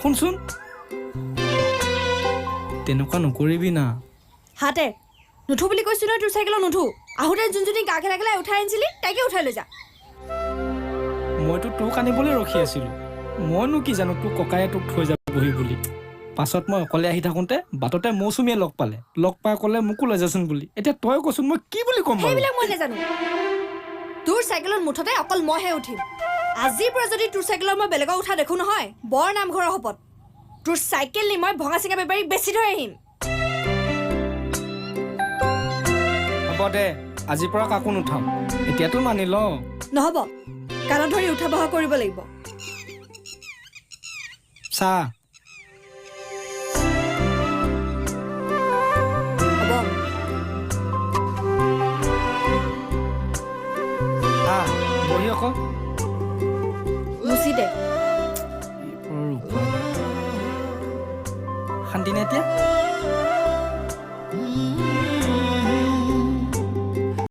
শুনচোন, তেনেকুৱা নকৰিবি না। হাতে নুঠো বুলি কৈছো নহয়, তোৰ চাইকেলত নুঠো। আহোঁতে যোনজনী গা খেলা খেলাই উঠাই আনিছিলি, তাইকে উঠাই লৈ যা। মইতো তোক আনিবলৈ ৰখি আছিলো। মইনো কি জানো তোৰ ককায়ে তোক থৈ যাবহি বুলি। পাছত মই অকলে আহি থাকোঁতে বাটতে মৌচুমীয়ে লগ পালে। লগ পাই ক'লে মোকো লৈ যাচোন বুলি। এতিয়া তই কচোন, মই কি বুলি ক'ম বাৰু? সেইবিলাক মই নাজানো। তোৰ চাইকেলত মুঠতে অকল মইহে উঠিম। আজিৰ পৰা যদি তোৰ চাইকেলত মই বেলেগক উঠা দেখো নহয়, বৰ নামঘৰৰ শপত, তোৰ চাইকেল নি মই ভঙা চিঙা বেপাৰীক বেছি থৈ আহিম। হ'ব দে, আজিৰ পৰা কাকো নুঠাম। এতিয়াতো মানি ল। নহ'ব, কাণত ধৰি উঠা বহা কৰিব লাগিব। চা। হ'ব। আহ, বহি আকৌ। মুচি দে। উপায় নাই। শান্তি নাই এতিয়া।